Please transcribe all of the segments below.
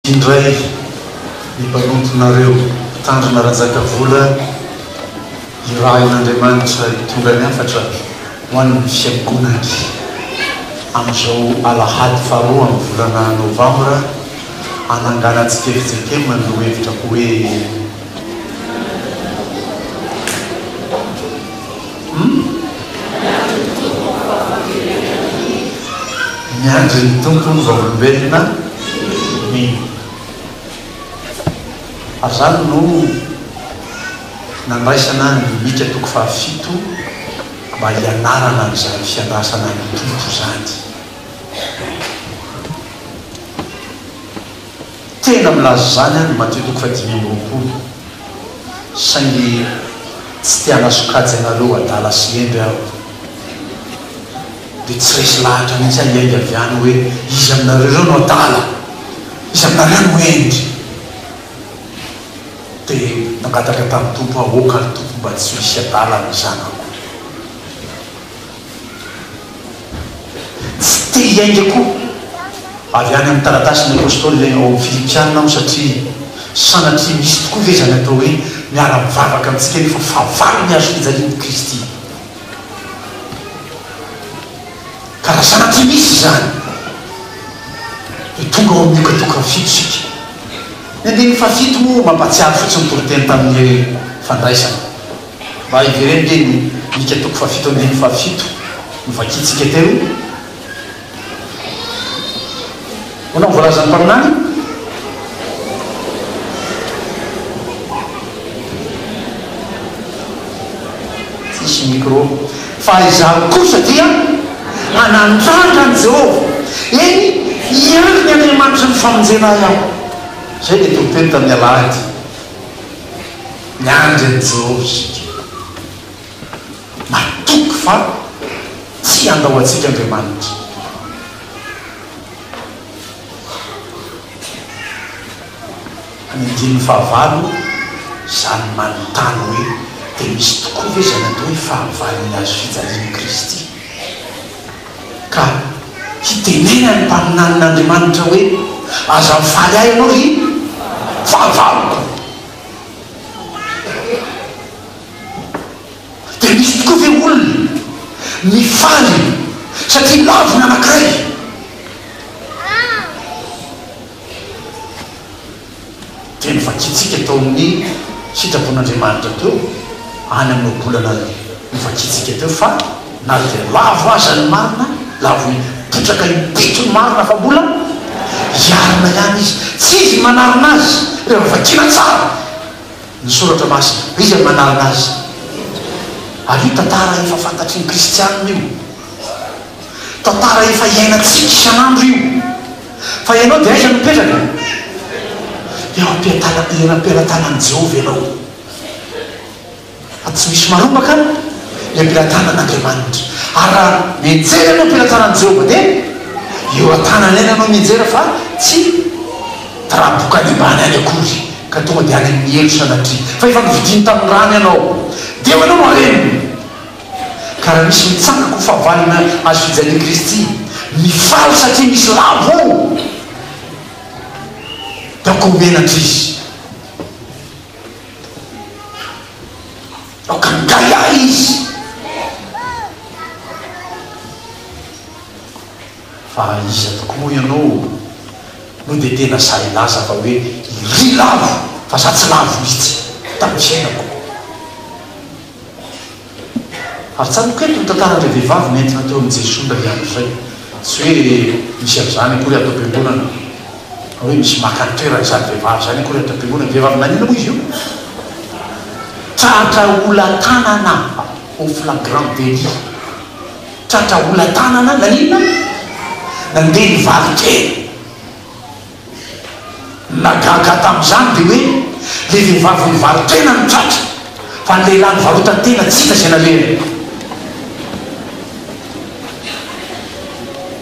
Indray ny mpanomponareo Mpitandrina Rajakavola irahin'Andriamanitra hitondra ny hafatra ho an'ny Fiangonany amin'izao alahady faharoa amin'ny volana novambra hananganantsika fjkm ny lohahevitra hoe Hum? Miandry ny Tompo ny vavolombelona mino. Ary izany no nandraisana ny Mika toko fahafito mba hianarana an'izany fiandrasana ny Tompo izany. Tena milaza izany any Matio toko fahadimy amby roapolo. Saingy tsy te hanasokajy anareo adala sy hendry aho. Dia tsy resy lahatra mihitsy aho hiainga avy any hoe iza aminareo ireo no adala? Iza aminareo no hendry? Dia nangataka tamin'ny Tompo aho, aoka ry Tompo mba tsy ho hisy adala ny zanako. Tsy te hiainga koa avy any amin'ny taratasin'ny Apostoly ao amin'ny Filipiana aho satria sanatria misy tokoa ve izany atao hoe miara-mivavaka amintsika nefa fahavalon'ny hazo fijalian'i Kristy? Ka raha sanatria misy izany dia tonga ao amin'ny okatoka fito isika. Ny andininy fahafito moa mampahatsiaro fotsiny toriteny tamin'ny fandraisana. Mba hivereno nge ny Mika toko fahafito andininy fahafito novakintsika teo. Ahoana ny voalazan'ny mpaminany? Tsisy micro. Fa izaho kosa dia hanandrandra an'i Jehovah, eny, hiandry ny Andriamanitry ny famonjena ahy aho. Izay ilay toriteny tamin'ny alahady. Miandry an'i Jehovah isika. Matoky fa tsy handao antsika Andriamanitra. Any andininy fahavalo, izany manontany hoe, dia misy tokoa ve izany atao hoe fahavalon'ny hazo fijalian'i Kristy? Ka hitenenan'ny mpaminanin'Andriamanitra hoe, Aza mifaly ahy ianao ry fahavaloko. Dia misy tokoa ve olona mifaly satria lavo ny anankiray? Dia novakintsika tao amin'ny sitrapon'Andriamanitra teo, any amin'ny ohabolana novakintsika teo fa na dia lavo aza ny marina, lavo hipotraka impito ny marina fa mbola hiarina ihany izy. Tsy izy ny manarina azy, rehefa vakiana tsara ny soratra masina, iza no manarina azy? Ary io tantara efa fantatry ny kristianina io. Tantara efa iainantsika isan'andro io. Fa ianao dia aiza no mipetraka? Eo am-pelatanan'i Jehovah ianao. Fa tsy misy marombaka ny am-pelatanan'Andriamanitra. Ary raha mianjera ianao am-pelatanan'i Jehovah dia eo an-tanany ihany ianao mianjera fa tsy taraboka any ambany any akory ka tonga dia any amin'ny helo sanatria. Fa efa novidiany tamin'ny rany ianao. Dia eo ianao no hareniny. Ka raha misy mitsangako ho fahavalona hazo fijalian'i Kristy, mifaly satria misy lavo ao, dia aoka ho menatra izy. Aoka hangahiahy izy. Fa iza tokoa moa ianao no dia tena sahy hilaza fa hoe iry lavo fa za tsy lavo mihitsy tamin'ny fiainako. Ary tsaroako eto ny tantaran'ilay vehivavy nentina teo amin'i Jesoa indray andro izay. Tsy hoe misy an'izany akory ato am-piangonana, na hoe misy maka ny toeran'izany vehivavy izany akory ato am-piangonana. Vehivavy naninona moa izy io? Tratra hola-tanana au flagrant délit. Tratra hola-tanana naninona? Nandeha nivaro-tena. Ny nahagaga tamin'izany dia hoe ilay vehivavy nivaro-tena no tratra fa ny lehilahy nivarotan-tena tsy hita izay nalehany.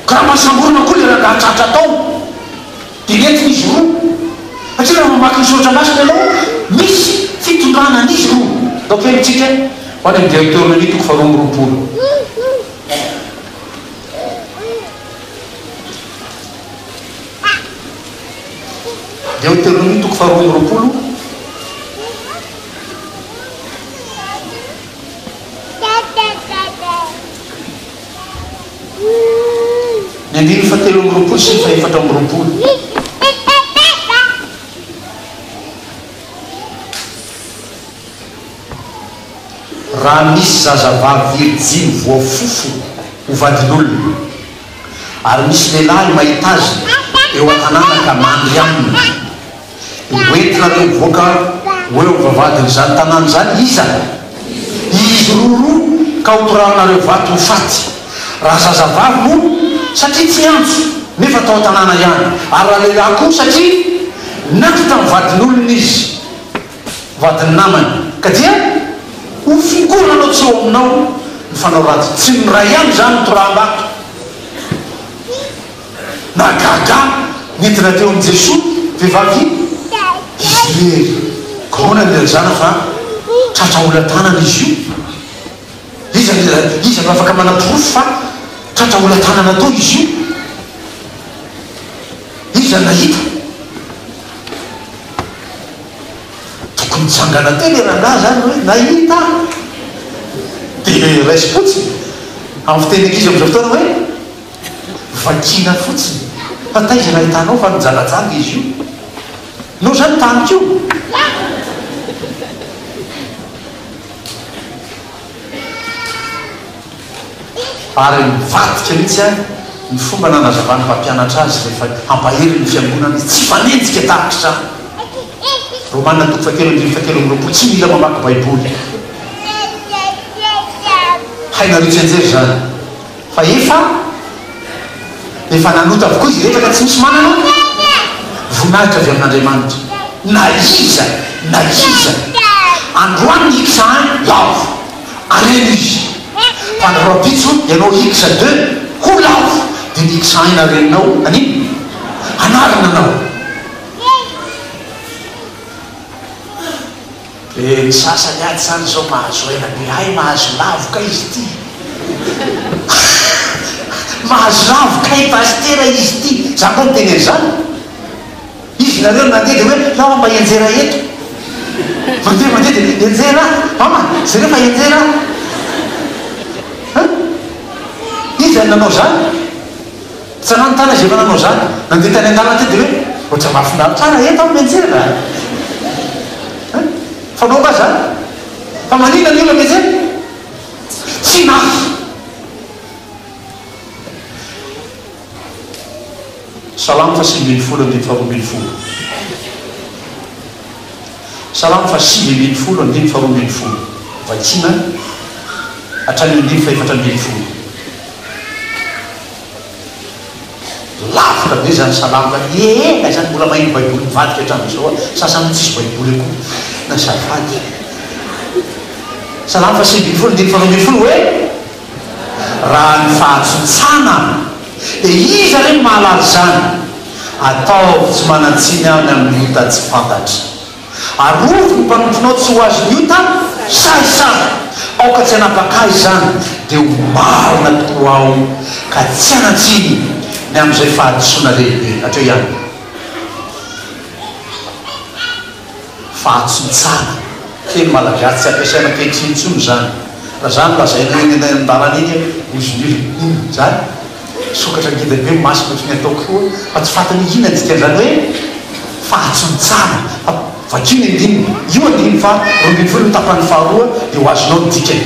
Ka raha mba samborina koa ilay rangahy tratra tao dia nentina izy roa. Satria raha mamaky ny soratra masina ianao, misy fitondrana an'izy roa. Ndao kely tsika ho any amin'ny Deoteronomia toko faharoa amby roapolo. Deoteronomia toko faharoa amby roapolo. Ny andininy fahatelo amby roapolo sy ny fahefatra amby roapolo. Raha misy zazavavy virjiny voafofo ho vadin'olona, ary misy lehilahy mahita azy eo an-tanàna ka mandry aminy, dia hoentinareo mivoaka ho eo amin'ny vavahadin'izany tanàna izany iza? Izy roroa ka hotorahanareo vato ho faty. Raha zazavavy moa, satria tsy niantso, nefa tao an-tanàna ihany, ary raha lehilahy koa, satria nandry tamin'ny vadin'olona izy. vadin'ny namany, ka dia ho fongoranao tsy eo aminao ny fanao ratsy. Tsy ny ray ihany izany no toraham-bato. Nahagaga nentina teo amin'i Jesoa vehivavy izy irery. Ka ahoana no nilazana fa tratra holan-tanana izy io? Iza no iza no afaka manaporofo fa tratra holan-tanana tao izy io? Iza no nahita? Tokony hitsangana teo le rangahy zany hoe nahita aho de raisim-potsiny, amin'ny fiteny ankizy amin'izao fotoana hoe vakiana fotsiny fa taiza nahitanao fa nijangajanga izy io? Nao zany tany koa? Ary nivadika mihitsy ahy ny fomba nanazavan'ny mpampianatra azy rehefa hampahery ny fiangonana izy. Tsy hifanenjika tahaka izany. Romana toko fahatelo andininy fahatelo amby roapolo, Tsy mila mamaky Baiboly. Hainareo tsianjery izany. Fa efa efa nanota avokoa izy rehetra ka tsy misy manana voninahitra avy amin'Andriamanitra. Na iza na iza. Androany ny X un lavo. Areno izy. Fa ny rahampitso ianao X deux ho lavo. Dia ny X un nareninao haninona? Hanarina anao. Dia ny sasany ato izany izao mahazo aina be, hay mahazo lavo kay izy ity. Mahazo lavo kay pasitera izy ity. Za koa miteny an'izany. Izy nareo no nandeha dia hoe lao mba hianjera eto. Mandeha mandeha dia hianjera aho. Mama, jereo fa hianjera aho. Hein? Iza no nanao izany? Tsy nanontany azy efa nanao izany. Nandeha tany an-dalana teny dia hoe ohatran'ny mahafinaritra ahy raha eto aho mianjera. Hein? Fanao angaha izany? Fa maninona ny olona mianjera? Tsy mafy. Salamo faha-19 andininy faharoambinifolo Salamo faha-19 andininy faharoambinifolo Vakiana hatrany andininy fahefatra ambinifolo. Lavitra be izany salamo izany, ela izany, mbola maheno baiboly mivadika hatramin'izao aho, sasany tsisy baiboly akory, azafady. Salamo faha-19 andininy faharoambinifolo hoe. Raha ny fahatsotsana dia iza re no mahalala izany? Ataovy tsy manan-tsiny aho ny amin'ny ota tsy fantatra. Arovy ny mpanomponao tsy ho azon'ny ota sahisahy. Aoka tsy hanapaka ahy izany, dia ho marina tokoa aho ka tsy hanan-tsiny ny amin'izay fahadisoana lehibe. Hatreo ihany. Fahatsotsana. Teny malagasy tsy ampiasaina ankehitriny intsony izany. Raha izany lazaina eny an-dalana eny hoe ozon'io, inona izany? Sokatra ngeda be ny masoko ohatry ny ataoko koa fa tsy fantany hoe inona ny dikan'izany hoe fahatsotsana. Fa vakio ny andininy. Io andininy faha 12 ny tapany faharoa dia ho azonao ny dikany.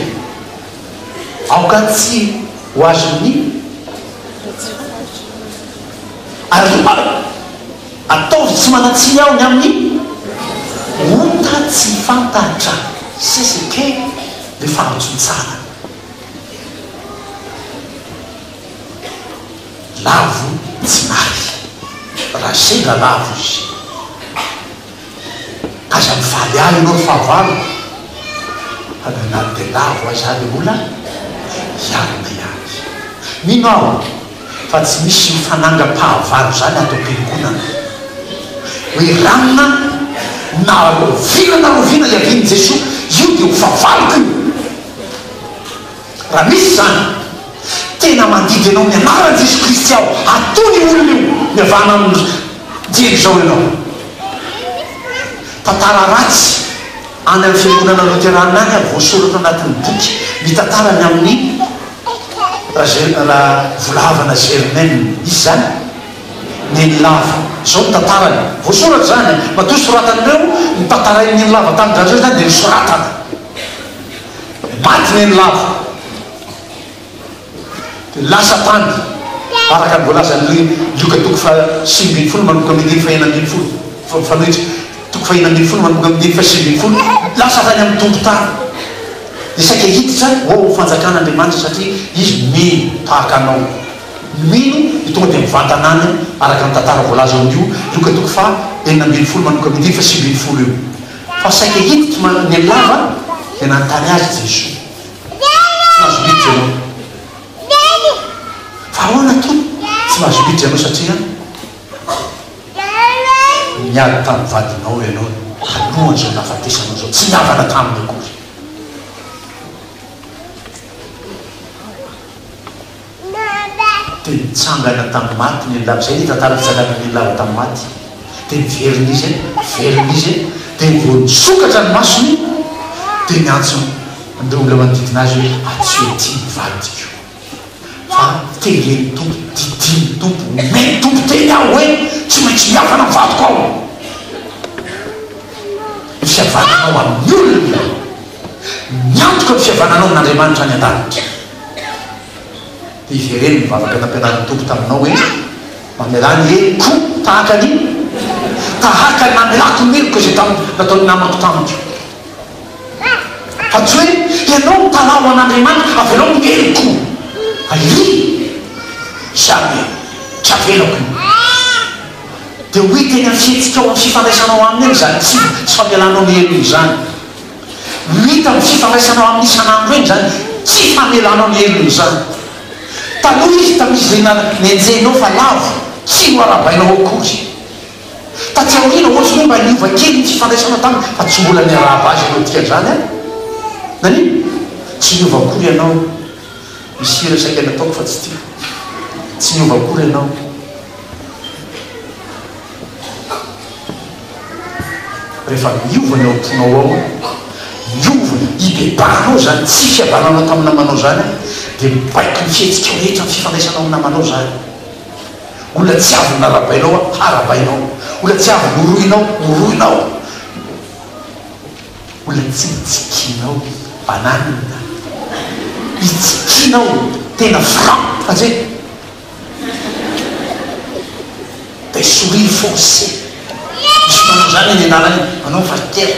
Aoka tsy ho azon'ny ary Ataovy tsy manan-tsiny aho ny amin'ny ota tsy fantatra. C'est ce qu'est le fahatsotsana. Lavo tsy nahy. Raha sendra lavo izy. Aza mifaly ahy ianao ry fahavalo fa na na dia lavo aza aho dia mbola hiarina ihany. Mino aho fa tsy misy mifanangam-pahavalo izany ato am-piangonana. Hoe ranona na rahoviana na rahoviana hiavian'i Jesoa, io dia ho fahavaloko io. Raha misy izany, tena mandidy anao amin'ny anaran'i Jesoa Kristy aho, atony io olona io, mihavana aminy dieny izao ianao. Tantara ratsy any amin'ny fiangonana loterana any ary voasoratra anatin'ny boky mitantara ny amin'i Ravolavana Germaine. Iza izany? Nenilava. Izao ny tantarany. Voasoratra izany. Matoa soratan'ireo, ny tantarain'i Nenilava tamin-dRajoelina izany dia nosoratana. Maty Nenilava. Dia lasa tany, araka ny voalazan'ny Lioka toko faha 19 manomboka amin'ny andininy faha 16, mifanohitra, toko faha 16 manomboka amin'ny andininy faha 19, lasa tany amin'ny Tompo tany. Dia saika hiditra ho ao amin'ny fanjakan'Andriamanitra satria izy mino tahaka anao. Ny mino dia tonga dia mivantana any araka ny tantara voalaza ao amin'io Lioka toko faha 16 manomboka amin'ny andininy faha 19 io. Fa saika hiditra ny lava dia nanontany azy Jesoa. Tsy mahazo miditra ianao. Fa ahoana Tompo? Tsy mahazo miditra ianao satria niady tamin'ny vadinao ianao talohan'izao nahafatesanao izao. Tsy nihavana taminy akory. Dia nitsangana tamin'ny maty ny lava. Izay ny tantara fitsanganan'ny lava tamin'ny maty. Dia niverina izy, velona izy, dia vao nisokatra ny masony, dia niantso an'ireo olona manodidina azy hoe, Antsoy aty ny vadiko. Fa teren'ny Tompo, didian'ny Tompo, omen'ny Tompo teny aho hoe, tsy maintsy mihavana amin'ny vadiko aho. Ny fihavananao amin'ny olona, miantoka ny fihavananao amin'Andriamanitra any an-danitra. Dia ivereno ny vavaka nampianarin'ny Tompo taminao hoe, Mamelà ny heloko tahaka ny tahaka ny namelako ny heloko izay tamin'ny nataon'ny namako tamiko. Fa tsy hoe ianao mitalaho an'Andriamanitra, avelao ny heloko. Airy! Jamais! Tsy avelako io. Dia ho hita eny amin'ny fihetsikao amin'ny fifandraisanao aminy eny izany tsy tsy famelanao ny helony izany. Ho hita amin'ny fifandraisanao aminy isan'andro eny izany tsy famelanao ny helony izany. Taloha izy tamin'izy ilay nenjehinao fa lavo, tsy noharabainao akory. Taty aoriana ohatry ny hoe mba niova kely ny fifandraisanao taminy fa tsy mbola niarahaba azy ianao dikan'izany an! Naninona? Tsy niova akory ianao. Misy hira saika nataoko fa tsy tiako. Tsy niova akory ianao. Rehefa miova ny ao am-ponao ao, miova, ibebahanao izany tsy fihavananao tamin'ny namanao izany, dia mibaiko ny fihetsikao rehetra ny fifandraisanao amin'ny namanao izany. Olona tsy avy narabainao, harabainao. Olona tsy avy norohinao, horohinao. Olona tsy nitsikianao, banane. Itsikianao, tena franc, fa tsy hoe. Dia sourire forcé. Misy manao izany eny an-dalana eny, manao fa kely.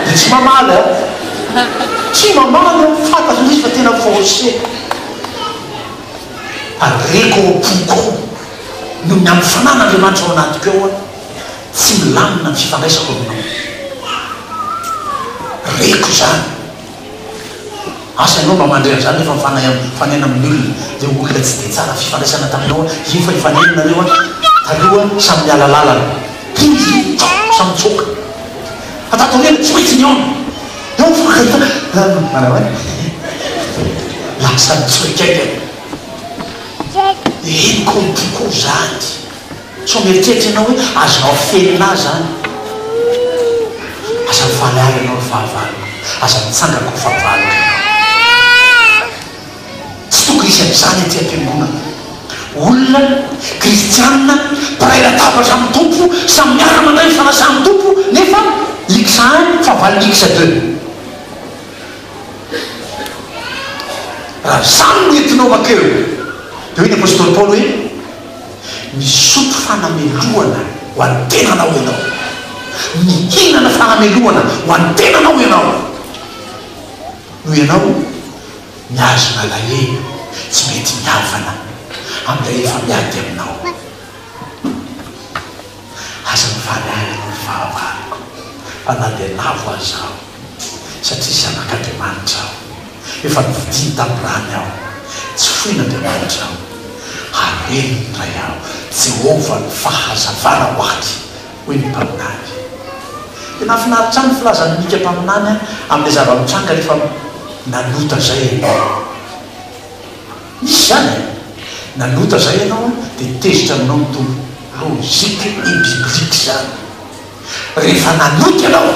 Dia tsy mamaly an! Tsy mamaly an! Fantatro mihitsy fa tena forcé. Ary reko ao am-poko ao, noho ny amin'ny fanan'Andriamanitra ao anatiko ao an, tsy milamina ny fifandraisako aminao. Reko izany. Asa ianao mba mandre an'izany rehefa mifanay mifanena amin'ny olona, dia olona tsy dia tsara fifandraisana taminao an, iny fa hifanena nareo an, taloha samy miala lalana, iny izy iny tso, samy mitsoaka, fa tato aoriana tsy maintsy mihaona, eo mifankahita, manao hoe lasa nitsoaka haingana, henoko ao am-poko ao izany. Sao mieritreritra ianao hoe azonao afenina ahy izany. Aza mifaly àry ianao ry fahavaloko, aza mitsangana ho fahavaloko ianao. Tsy tokony hisy an'izany aty am-piangonana. Olona, kristianina, mpiray latabatra amin'ny Tompo, samy miara-mandray ny fanasan'ny Tompo, nefa X un fahavalon'ny X deux. Raha izany no entinao mankeo, dia hoy ny apostoly Paoly hoe, Misotro fanamelohana ho an'ny tenanao ianao. Mihinana fanamelohana ho an'ny tenanao ianao. Noho ianao mihazona alahelo tsy mety mihavana amin'ilay efa miady aminao. Aza mifaly ahy ianao ry fahavaloko, fa na dia lavo aza aho, satria zanak'Andriamanitra aho. Efa novidiany tamin'ny rany aho. Tsy foin'Andriamanitra aho. Haren'ny Ray aho. Jehovah no fahazavana ho ahy, hoy ny mpaminany. Dia nahafinaritra ahy ny filazan'i Mika mpaminany amin'ilay zava-mitranga rehefa nanota izay ianao. Misy izany e! Nanota izay ianao dia tezitra aminao ny Tompo. Logique et biblique izany. Rehefa nanota ianao,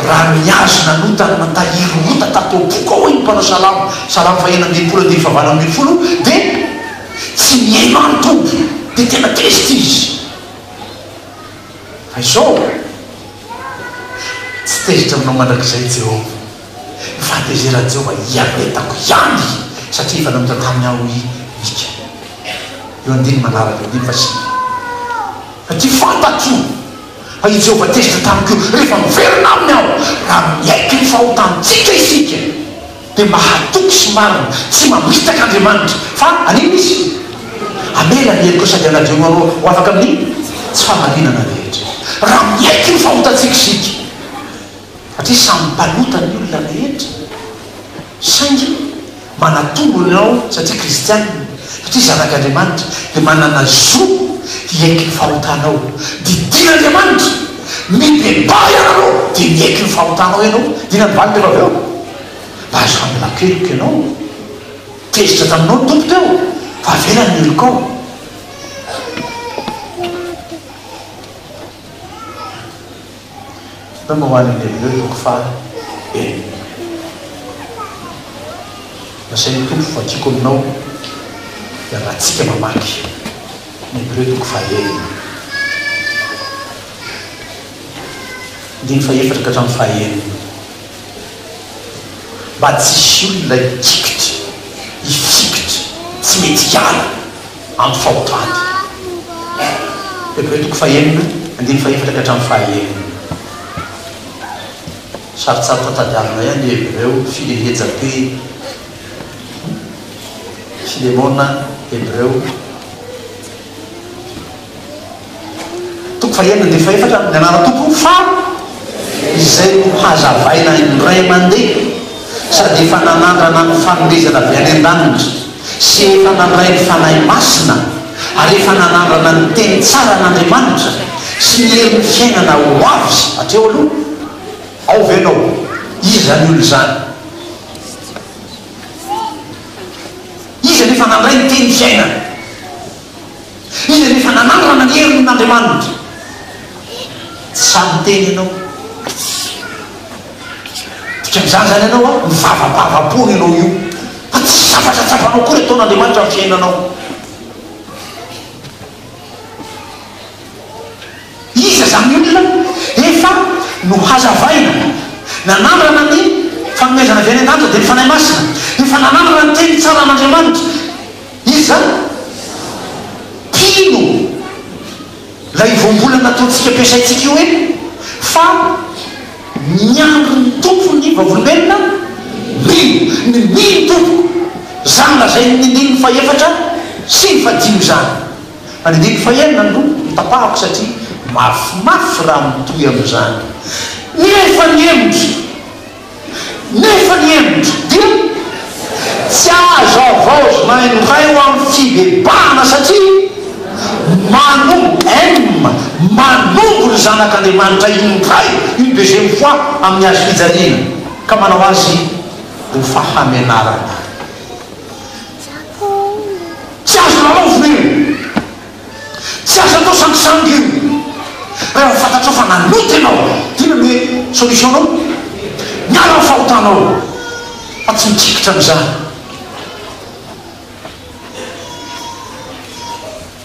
raha nihazona nota ny natahiry ota tato am-poko ao hoy ny mpanao salamo, Salamo faha-66 andininy faha-18, dia tsy nihaino ahy ny Tompo, dia tena tezitra Izy. Fa izao, tsy tezitra aminao mandrakizay Jehovah. Ny fahatezeran'i Jehovah hiaretako ihany, satria efa nanota taminy aho, hoy Mika. Io andininy manaraka io, andininy fahasivy. Satria fantatro fa i Jehovah tezitra tamiko rehefa miverina aminy aho. Raha miaiky ny fahotantsika isika, dia mahatoky sy marina, tsy mamitaka Andriamanitra. Fa haninona Izy? Hamela ny heloka sady hanadio anao ho afaka amin'ny tsy fahamarinana rehetra. Raha miaiky ny fahotantsika isika, satria samy mpanota ny olona rehetra, saingy Manatombony ianao satria kristianina, satria zanak'Andriamanitra, dia manana zo hiaiky ny fahotanao. Didian'Andriamanitra, mibebaha ianareo, dia miaiky ny fahotanao ianao. Inona ny valiny rehefa avy eo? Mba azo famelan-keloka ianao. Tezitra taminao ny Tompo teo, fa avelany ny helokao. Tonga ho any amin'ny Hebreo toko faha enina. Nasain'ny Tompo vakiko aminao iarahantsika mamaky ny Hebreo toko faha enina. Andininy faha efatra ka hatramin'ny faha enina. Mba tsy hisy olona hikikitra, hifikitra, tsy mety hiala. Amin'ny fahotany. Hebreo toko fahenina, andininy fahefatra ka hatramin'ny fahaenina. Sarotsarotra tadiavina ihany ny Hebreo, fileheja be. Filemona, Hebreo. Toko fahenina andininy fahefatra, Ny anaran'ny Tompo fa izay nohazavaina indray mandeha sady efa nanandrana ny fanomezana avy any an-danitra sy efa nandray ny Fanahy Masina ary efa nanandrana ny teny tsaran'Andriamanitra sy ny herin'ny fiainana ho avy hatreo aloha. Ao ve ianao? Iza izany olona izany? Iza no efa nandray ny teny fiainana? Iza no efa nanandrana ny herin' Andriamanitra? Tsy sahy miteny ianao. Dikan'izany izany ianao an, mivavabava-poana ianao io, fa tsisy zavatra tsapanao akory ataon'Andriamanitra amin'ny fiainanao. Iza izany olona efa nohazavaina, nanandrana ny fanomezana avy any an-danitra dia ny Fanahy Masina, efa nanandrana ny teny tsaran'Andriamanitra, Iza? Mpino ilay voambolana nataontsika ampiasaintsika io hoe fa miandry ny Tompo ny vavolombelona mino. Ny mino tompoko, izany lazain'ny andininy fahefatra sy ny fahadimy izany. Fa ny andininy fahenina no notapahako satria mafimafy raha mitohy amin'izany. Nefa nihemotra. Nefa ny hevitra dia tsy azo havaozina indray ho amin'ny fibebahana satria manombo, M, manombo ny Zanak'Andriamanitra indray, une deuxième fois, amin'ny hazo fijaliana ka manao azy ho fahamenarana. Tsy azo lalaovina io. Tsy azo atao sangisangy io. Rehefa fantatrao fa nanota ianao, inona no hoe solution-nao? Miala amin'ny fahotanao fa tsy mikikitra amin'izany.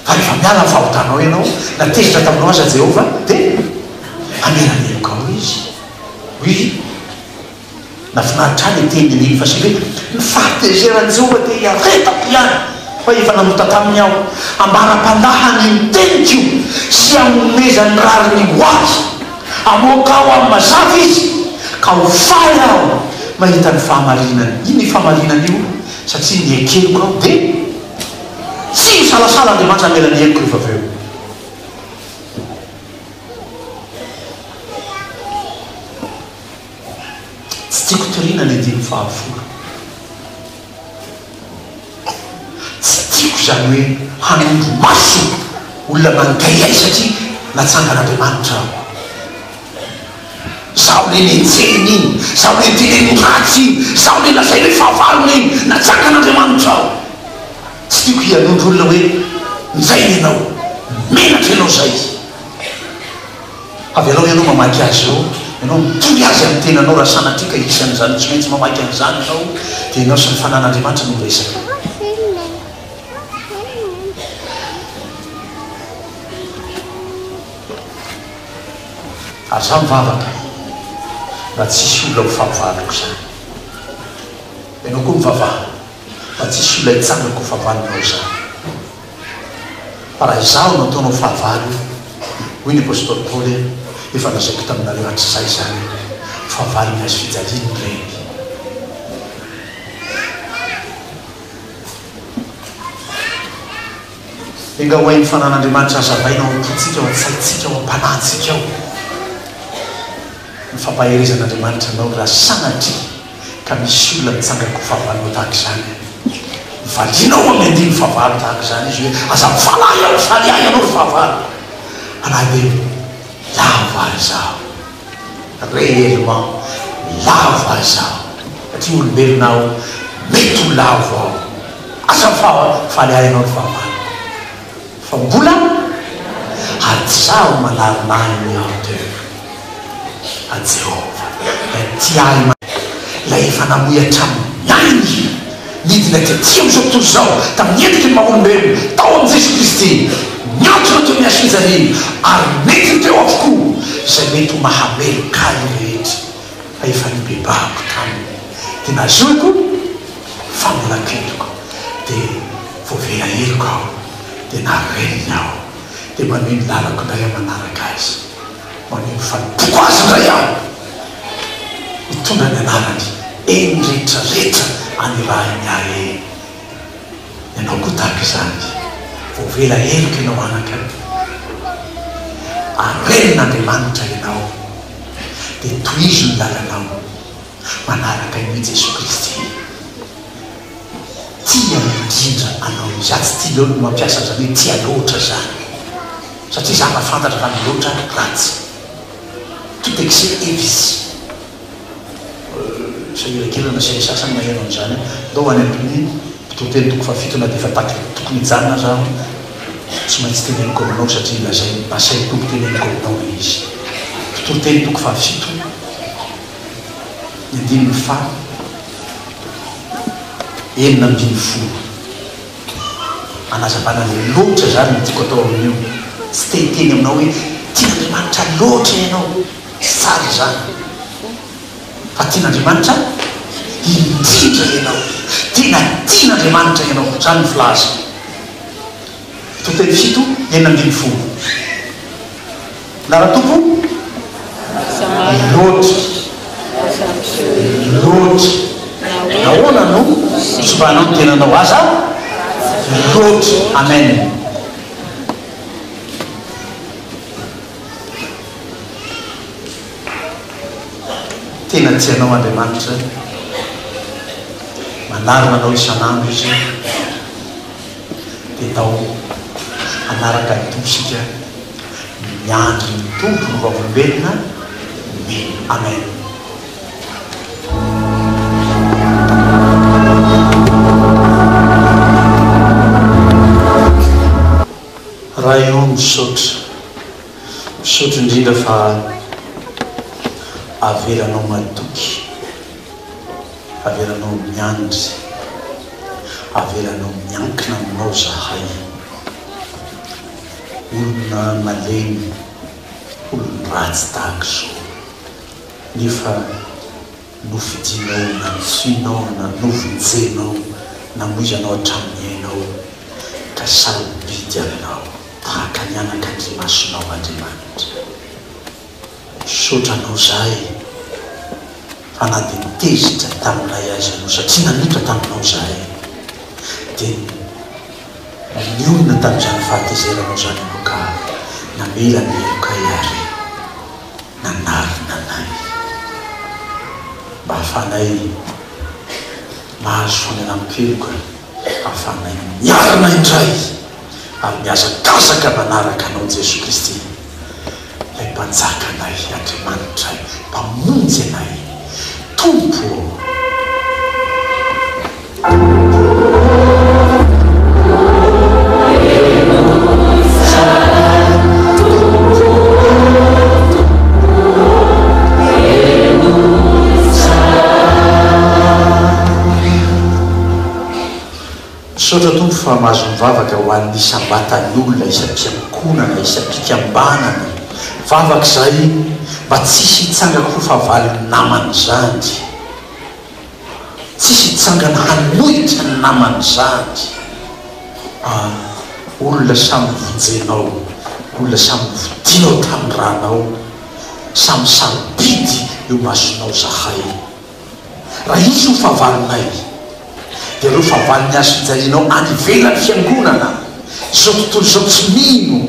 Fa rehefa miala amin'ny fahotanao ianao, na tezitra taminao aza Jehovah, dia hamela ny helokao Izy. Oui. Nahafinaritra ahy ilay teny andininy fahasivy hoe, Ny fahatezeran'i Jehovah dia hiaretako ihany, fa efa nanota taminy aho, ambara-pandahany ny teniko sy hanomezany rariny ho ahy. Hamoaka aho amin'ny mazava izy, ka ho faly aho mahita ny fahamarinany. Inona io fahamarinana io? Satria niekeloko aho, dia tsy nisalasala Andriamanitra hamela ny heloko rehefa avy eo. Tsy tiako toriana ny andininy fahafolo. Tsy tiako izany hoe hanondro maso olona mangahiahy satria natsangan'Andriamanitra aho. Izaho ilay nenjehina iny, izaho ilay noteneniny ratsy iny, izaho ilay lazainy hoe fahavalony iny, natsangan'Andriamanitra aho. Tsy tiako hianondro olona hoe njay ianao, menatra ianao izay. Avelao ianao mamaky azy eo, ianao mitory azy amin'ny tenanao raha sanatria ka isan'izany tsy maintsy mamaky an'izany ianao dia ianao sy ny fanan'Andriamanitra no miresaka. Ary izaho mivavaka mba tsy hisy olona ho fahavaloko izany. Ianao koa mivavaha mba tsy hisy olona hitsangako ho fahavalonao izany. Fa raha izaho no ataonao fahavalo, hoy ny apostoly Paoly, efa lazaiko taminareo hatrizay izany, fahavalon'ny hazo fijaliana ireny. Enga ho hain'ny fanan'Andriamanitra hazavaina ao am-pontsika, ao an-tsaintsika, ao am-panahintsika ao ny fampaherezan'Andriamanitra anao raha sanatria ka misy olona mitsangan-ko fahavalonao tahaka izany. Valianao amin'ny andininy fahavalo tahaka izany izy hoe, Aza mifaly ahy aho, mifaly ahy ianao ry fahavalo. Fa na dia lavo aza aho, réellement lavo aza aho, satria olombelona aho, mety ho lavo aho. Aza mifaly ahy ianao ry fahavalo. Fa mbola ary tsy izaho manarina ahy ny hauteur a Jehovah ilay tia ahy ilay efa namoy hatramin'ny ainy nidina tety amin'izao tontolo izao tamin'ny endriky ny maha olombelona tao amin'i Jesoa Kristy niantona teo amin'ny hazo fijaliana ary nentiny teo avokoa izay mety ho mahameloka ahy rehetra fa efa nibebahako taminy dia nazoiko famelan-keloka dia voavela heloka aho dia nareniny aho dia manohy ny lalako indray aho manaraka azy manohy ny fanompoako azy indray aho mitondra ny anarany eny rehetra rehetra anirahiny ahy eny ianao koa tahaka izany voavela heloka ianao anaka arenin'Andriamanitra ianao dia tohizo ny lalanao manaraka an'I Jesoa Kristy. Tia indrindra anao Izy. Za tsy tia ny mampiasa an'izany hoe tia loatra izany. Satria za mahafantatra fa ny loatra ratsy. Tout excès est vice. Sahirankirana sy ny sasany maheno an'izany. Ndao any amin'ny Mpitoriteny toko fahafito na dia efa taky tokony hijanona aza aho, tsy maintsy teneniko aminao satria lazainy, asain'ny Tompo teneniko aminao ilay izy. Mpitoriteny toko fahafito. Ny andininy faha 16. Anazavana ny loatra izany no tiako atao amin'io. Tsy te hiteny aminao hoe tian'Andriamanitra loatra ianao. Tsy tsara izany. Fa tian'Andriamanitra indrindra ianao. Tena tian'Andriamanitra ianao. Izany no filaza. Toriteny fito, 16. Nara Tompo loatra loatra nahoana no tsobahanao ny tenanao aza loatra amen. Tena tia anao Andriamanitra, manarina anao isan'andro Izy, dia tao hanaraka ny Tompo isika. Miandry ny Tompo ny vavolombelona mino. Amen. Ray o misaotra, misaotra indrindra fa avelanao matoky, avelanao miandry, avelanao miankina aminao zahay. Olona malemy, olon-dratsy tahaka izao, nefa nofidinao, nantsoinao, novonjenao, namoizanao hatramin'ny ainao, ka sarobidy aminao tahaka ny anakandrimasonao Andriamanitra. Misaotra anao zahay fa na dia tezitra taminay aza ianao satria nanota taminao zahay dia nionona tamin'izany fahatezeranao izany ianao ka namela ny helokay ary nanarina anay mba hahafahanay mahazo famelan-keloka hahafahanay miarina indray ary mihazakazaka manaraka anao Jesoa Kristy. Ilay Mpanjaka anay, Andriamanitray, Mpamonjy anay, Tompo ô! Misaotra Tompo fa mahazo mivavaka ho an'ny isam-batan'olona, isam-piankonana, isam-pikambanana. Vavaka izay mba tsisy hitsangako ho fahavalon'ny namany izany. Tsisy hitsangana hanohitra ny namany izany. Ah, olona samy novonjenao, olona samy novidinao tamin'ny rànao, samy sarobidy eo imasonao izahay. Raha hisy ho fahavalonay, dia ireo fahavalon'ny hazo fijalianao any ivelan'ny fiangonana, izao tontolo izao tsy mino,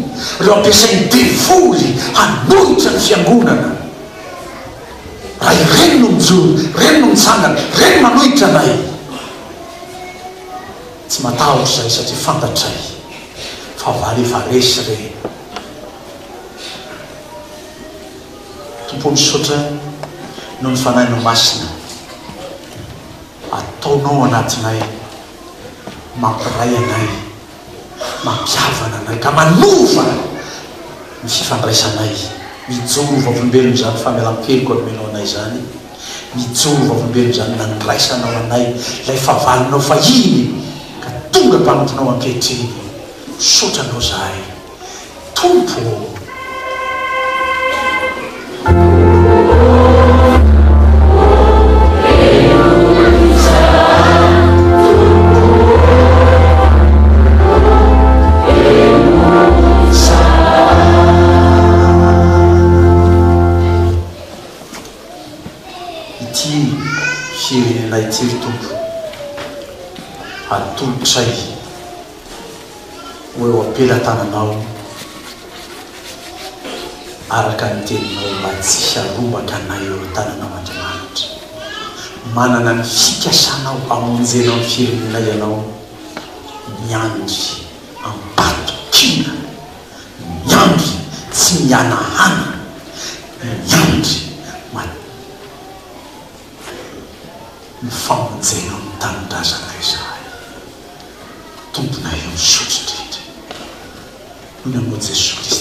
ireo ampiasain'ny devoly hanohitra ny fiangonana. Raha ireny no mijoro, ireny no mitsangana, ireny manohitra anay, tsy matahotra izahay satria fantatray fa fahavalo efa resy ireny. Tompo ô misaotra noho ny Fanahinao Masina ataonao anatinay mampiray anay mampihavana anay ka manova ny fifandraisanay mijoro ho vavolombelona izany famelan-keloka nomenao anay izany mijoro ho vavolombelona izany nandraisanao anay ilay fahavalonao fahiny ka tonga mpanomponao ankehitriny misaotra anao izahay Tompo ô! Ity firenena ity ry Tompo, atolotray. ho eo am-pelatananao araka ny teninao mba tsy harombaka anay eo an-tananao Andriamanitra. Manana ny fikasanao hamonjenao ny firenenay Ianao, miandry am-patokiana, miandry tsy mihanahana, miandry ma ny famonjenao ny tanindrazanay izahay. Tomponay eo misaotra indrindra. Noho ny aminao Jesoa Kristy.